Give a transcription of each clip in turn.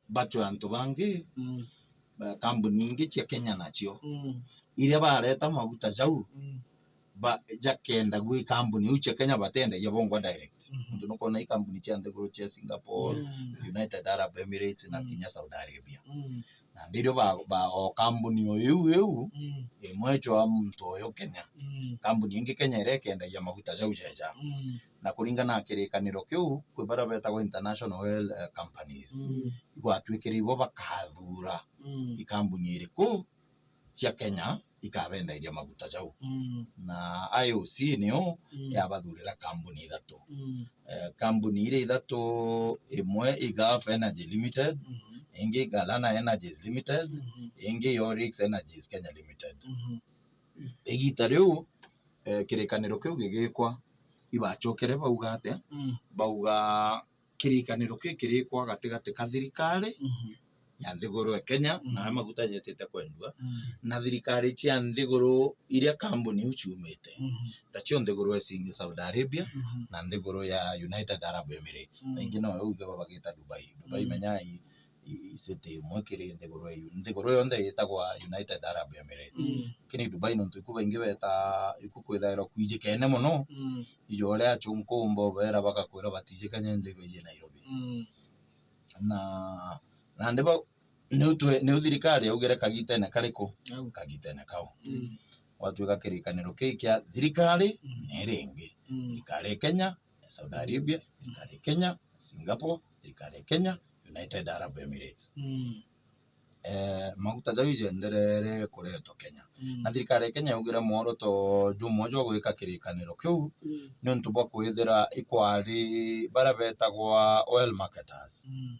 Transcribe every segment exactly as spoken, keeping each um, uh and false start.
bachwe antu bangi, mm, ba-, kambuni ingi cia Kenya nacio, mm, iria bareta maguta jau, mm, ba-, jakenda gwi kambuni iu cia Kenya batendagia bongwa direct. Mhm. Nontu nukwona i kambuni cia nthiguru cia Singapore, mm, United Arab Emirates na, mm, kinya Saudi Arabia. Mm. Na ndirio ba, ba, o kambuni o iu iu, mm, imwe icwa muntu uyu Kenya. Mm. Kambuni ingi Kenya iria ikendagia maguta jau jeja. Mm. Na kuringana na kirikaniro kiu, kwi baria betagwa international oil, eh, companies. Mm. Igwatwikire ibo bakathura, mm, i kambuni iriku cia Kenya ikabenderia maguta jau. Mm. Na I O C niyo, mm, yabathurira kambuni ithatu. Mm. Eh, kambuni iria ithatu, imwe i Gulf Energy Limited, mhm, ingi Galana Energies Limited, mhm, ingi Oryx Energies Kenya Limited. Mhm. Igita riu, eh, kirikaniro kiu gigikwa, ibacokere bauga atia? Mm. Bauga kirikaniro kii kirikwa gatigati ka thirikari, mhm, ya nthiguru e Kenya, mhm, na aria maguta jetite kwendua, mhm, na thirikari cia nthiguru iria kambuni iu ciumite. Mhm. Tacio nthiguru e Sing-, Saudi Arabia, mhm, na nthiguru ya United Arab Emirates. Mhm. Na ingi no iu igagwa bagita Dubai. Dubai, mhm, menya i, i, i city imwe kiri nthiguru iu. Nthiguru yonthe yitagwa United Arab Emirates. Mhm. Lakini Dubai nontu iku baingi beta, iku kwithairwa kwijikene mono, mhm, ijo uria achunkumba ubera bagakwira batijikanye nthiguru iji Nairobi. Mm. Na, nandi bau, niu twe-, niu thirikari yaugire kagitene kariku? Au. Kagitene kau. Mm. Gwatuika kirikaniro kii kia thirikari, mm, na iria ingi. Mm. Thirikari ya Kenya, ya Saudi Arabia, mm, thirikari ya Kenya, Singapore, thirikari ya Kenya, United Arab Emirates. Mm. Eh, maguta jau ijenderere kuretwa Kenya. Mm. Na thirikari ya Kenya yaugire mworoto jumwe jwa gwika kirikaniro kiu, mm, niuntu bwa kwithira ikwari baria betagwa oil marketers. Mm.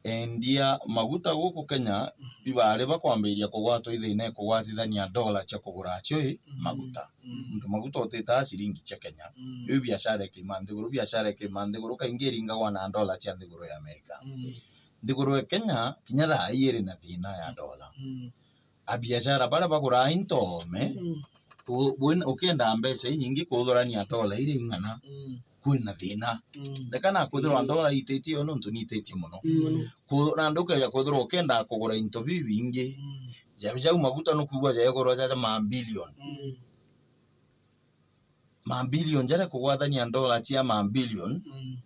Endia maguta guku Kenya, mhm, ibari bakwambiriria kugwatwa i thina ya kugwatithania dola cia kugura acio i, mm, maguta. Mm. Nontu maguta utitaa ciringi cia Kenya. Mm. Iu biashara ikiuma nthiguru, biashara ikiuma nthiguru, kaingi iringagwa na dola cia nthiguru ya Amerika. Mm. Nthiguru ya Kenya, kinya thaa ii iri na thina ya dola. Mm. Abiashara baria baguraa into oome, mm, ku-, wina-, ukienda mbeca inyingi kuthurania dola iria ing'ana, mm, kwina thina. Mm. Reka nakwithirwa, mm, dola ititie yo nontu niititie mono. Mm. Ku-, nandi ukeja kwithirwa ukienda kugura into bibingi, mm, ja-, jau maguta nukwigua jaigurwa jaja mabilioni. Mm. Mabilioni jaria kugwathania dola cia mabilioni, mm,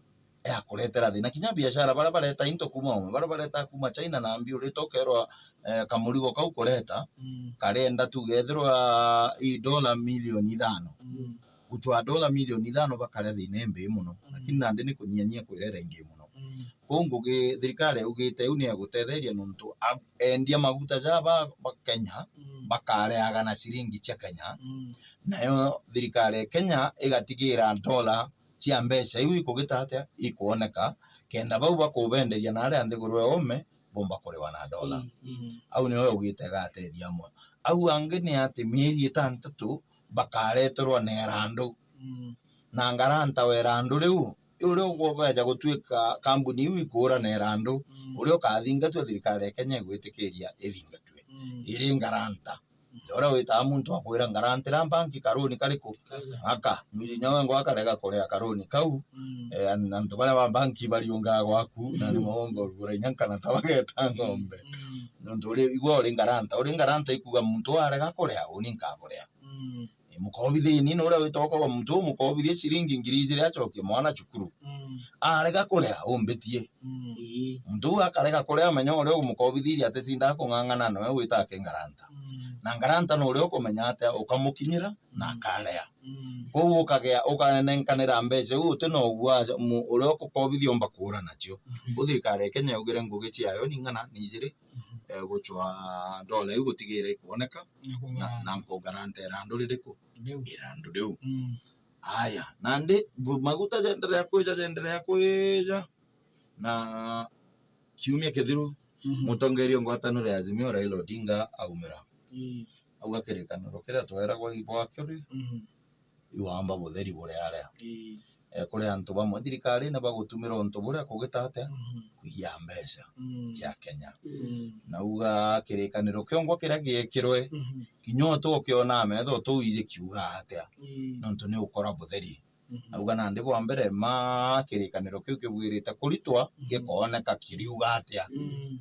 ya kuretera thina. Kinya biashara baria bareta into kuuma oome, baria bareta kuuma China na mbi urita ukerwa, eh, kamurigo kau kureta, mm, karenda tuge ethirwa i dola milioni ithano. Mm. Guchwa dola milioni ithano bakaria thina imbii mono. Mm. Lakini nandi ni kunyianyia kwirera ingi mono. Mm. Kwou ngugi thirikari yaugite iu ni ya gutetheria nontu a-, endia maguta ja ba, ba Kenya, mm, bakareaga na ciringi cia Kenya. Mm. Nayo thirikari ya Kenya igatigira dola cia mbeca iu ikugita atia, ikwoneka, kenda bau bakubenderia na aria nthiguru ya oome bomba kuriwa na dola. Mm, mm. Au nio yaugite igatethia amwe. Au angi ni ati mieri itantatu bakareterwa na irandu. Mm. Na ngaranta wa irandu riu, uria ugukeja gutuika kambuni iu ikuura na irandu, mm, uria ukathingatwa thirikari ya Kenya igwitikiria ithingatwe. Mm. Iri ngaranta. Mm. Uria witaga muntu akwira, "Ngarantira mbanki karuni kariku?" Kaga. Aka, mwinya wengwa akarega kuria karuni kau. Mm. Eh, an-, antu baria ba mbanki bariungaa gwaku, na ni, mm, maomba urugura inya nkana ta bageta ng'ombe. Mm. Nontu uri, igwe uri ngaranta, uri ngaranta ikuga muntu arega kuria, uni nkaburia. Mm. Mukobithie ni uria witwa ukoga muntu umukobithie ciringi ngiri ijiri acokie mwana cukuru. Mm. Arega kuria, umbitie. Mm. Ii. Muntu uu akarega kuria, menya uria umukobithirie atitindaga kung'ang'ana noe witake ngaranta. Mm. Na ngaranta ni uria ukumenya atia ukamukinyira na, mm, akaria. Mm. Kwou ukagea, ukanenkanira mbeca iu uti na ugua mu-, uria ukukobithia umba kuura nacio. Mhm. Kwou thirikari ya Kenya yaugire ngugi ciayo ni ng'ana, ni ijiri, mhm, eh, guchwa dola iu gutigira ikwoneka. Na kung'ana. Na, na nkugaranta irandu ririku? Riu. Irandu riu. Mm. Aya, nandi bu-, maguta jenderea kwija, jenderea kwija. Na kiumia kithiru, mhm, mutongeria ngwataniro ya Azimio Raila Odinga aumira. Ii. Auga kirikaniro kiria tweragwa i bwakio ri, mhm, iwamba butheri buri aria. Ii. Eh, kuri antu bamwe thirikarine bagutumira untu buria kugita atia, mhm, kuiya mbeca, mm, cia Kenya. Mm. Na uga kirikaniro kiongwa kiria giekirwe, mhm, kinya uti ukiona metho uti wiji kiuga atia. Ii. Nontu ni ukora butheri. Auga nandi bwa mbere ma kirikaniro kiu kibwirite kuritwa, gikooneka kiriuga atia.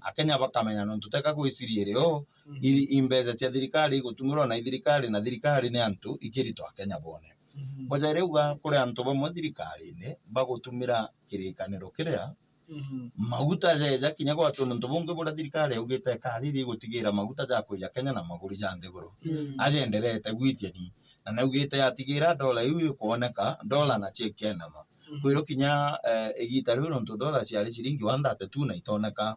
Akenya bakamenya nontu teka gwiciria irio, i, i mbeca cia thirikari igutumirwa na i thirikari, na thirikari ni antu, ikiritwa Akenya bone. Mboja iria auga kuri antu bamwe thirikarine bagutumira kirikaniro kiria maguta jeja kinya gwatwa nontu bungi buria thirikari yaugite ikathithia igutigira maguta ja kwija Kenya na maguri ja nthiguru. Ajenderete gwitia ni, na naugite yatigira dola iu ikwoneka, dola na cia ikenama. Kwirwo kinya, eh, igita riu nontu dola ciari ciringi one thirty-two na itoneka.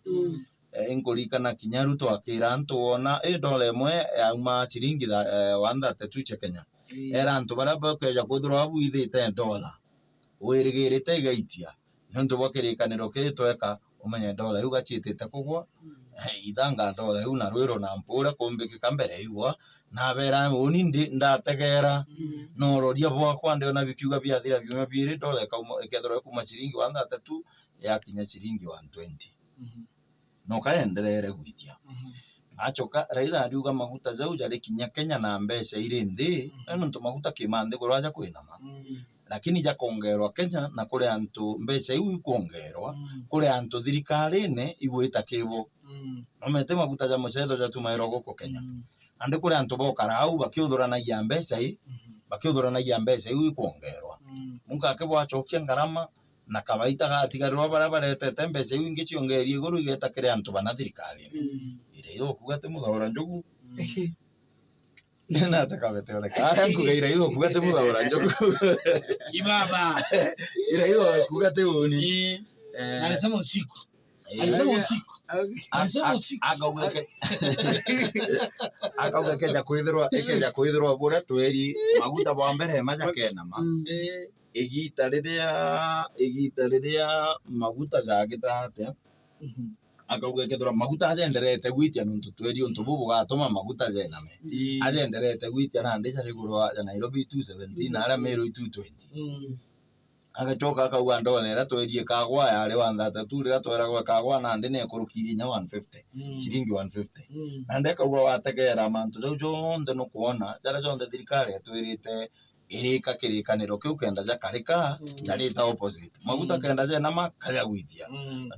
Eh, inkuririkana kinya Ruto akira antu wona, i dola imwe yauma ciringi tha-, eh, one thirty-two cia Kenya. Era antu baria bakeja kwithirwa babwithite dola, wirigirite igaitia. Niuntu bwa kirikaniro kii tweka, umenye dola iu gaciitite kugwa. Eh, ithanga dola iu na rwiro na mpuure kumbikika mbere igwa. Nabera, uni ndi, ndategera, na uroria bwakwa ndiona bikiuga biathira biumia biiri, dola ikauma, ikethirwa ikuma ciringi one thirty-two, yakinya ciringi one twenty. No kaenderere gwitia. Acoka, Raila ariuga maguta jau jari kinya Kenya na mbeca iri nthi, na nontu maguta kima nthiguru aja kwinama. Lakini jakongerwa Kenya na kuri antu mbeca iu ikwongerwa, kuri antu thirikarine igwita kibo. Nomete maguta ja mucetho jatumairwa guku Kenya. Nandi kuri antu bokara au bakiuthuranagia mbeca i, bakiuthuranagia mbeca iu ikwongerwa. Munka akibwacokia ngarama, na kawaita gatigarirwa baria baretete mbeca iu ingi ciongerie iguru igeta kiri antu bana thirikarine. Iria igokuga ti muthaura njugu. Nate kabete oneka. Aria nguga iria igokuga ti muthaura njugu. Ibaba. Iria igokuga ti uni. Eh. Eh. Na alisema usiku. Eh. Alisema usiku. Alisema usiku. Akauga ke-, akauga keja kwithirwa, ikeja kwithirwa buria tweri maguta bwa mbere maja kenama. Eh. Igita riria, igita riria maguta jagita atia, akauga kethirwa maguta ajenderete gwitia nontu tweri untu buu bugatuma maguta jename. Ajenderete gwitia nandi jari iguru wa ja Nairobi two seventeen, na aria Meru two twenty. Agacoka akauga ndola iria tweri ikagwa yari one thirty-two, riria tweragwa ikagwa nandi ni ikurukirie inya one fifty, ciringi one fifty. Nandi akauga wategera mantu jau jonthe nukwona, jaria jonthe thirikari itwirite irika kirikaniro kiu kenda jakarika, jarita opposite. Maguta kenda jenama, kajagwitia.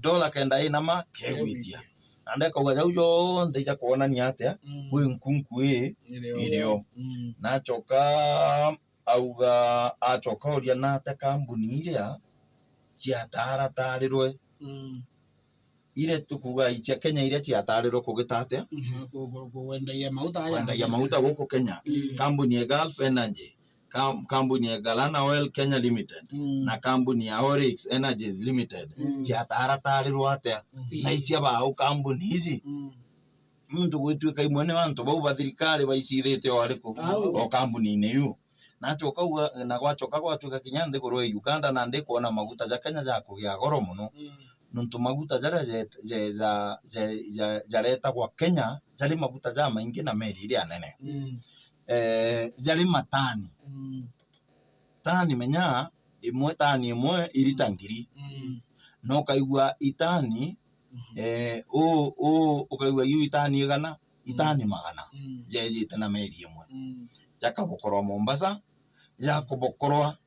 Dola kenda inama, kegwitia. Nandi akauga jau jonthe ijakwonania atia, kwi nkunku i irio. Nacoka auga, acoka oria nate kambuni iria ciataratarirwe. Iria tukuga icia Kenya iria ciatarirwe kugita atia? Ku-, ku-, ku-, kwendagia mauta aja kwendagia mauta guku Kenya. Kambuni ya Gulf Energy, kam-, kambuni ya Galana Oil Kenya Limited, na kambuni ya Oryx Energies Limited, ciataratarirwe atia? Na icia bau kambuni ici? Muntu gwituika imwe ni antu bau ba thirikari baicithite o ariku? O kambuni-ini iu. Nacoka uga, na gwacoka gwatuika kinya nthiguru ya Uganda, nandi kwona maguta ja Kenya jakugia goro mono. Nontu maguta jaria je-, je-, ja-, ja-, ja-, jaretagwa Kenya, jari maguta jamaingi na meri iria nene. Eh, jari matani. Tani, menya, imwe, tani imwe irita ngiri. Na ukaigua itani, eh, u, u, ukaigua iu itani igana, itani magana, jejite na meri imwe. Jakabokorwa Mombasa, jakobokorwa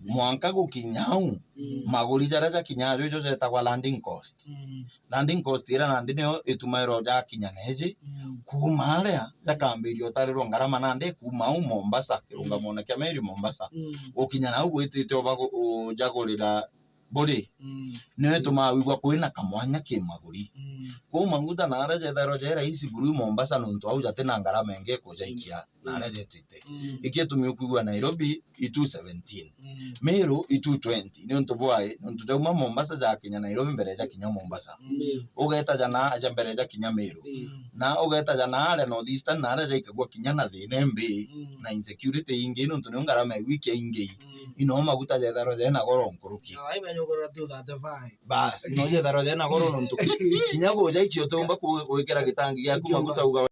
mwanka gukinya au, maguri jaria jakinyaa juju jetagwa landing cost. Landing cost iria nandi niyo itumairwa jakinya neji, kuuma aria jakambiria utarirwa ngarama nandi kuuma au Mombasa, kirungamone kia meri Mombasa, gukinya nau gwitite ubagu-, ujagurira buri, niyo itumaga wigua kwina kamwanya ki maguri. Kwou maguta na aria jethairwa je rahisi buru Mombasa nontu au jatina ngarama ingi ikujaikia na aria jetite. Iki itumi ukwigua Nairobi i two seventeen, Meru i two twenty, niuntu bwai, nontu jauma Mombasa jakinya Nairobi mbere jakinya Mombasa. Ugeta ja na aja mbere jakinya Meru. Na ugeta ja na aria North Eastern na aria jaikagua kinya na thina imbi na insecurity ingi, nontu niyo ngarama igu ikia ingi. Ino maguta jetharwa jena goro nkuruki. Bas, ino jetharwa jena goro nontu kinya guja icio utiumba ku-, gwikira gitangi giaku maguta uga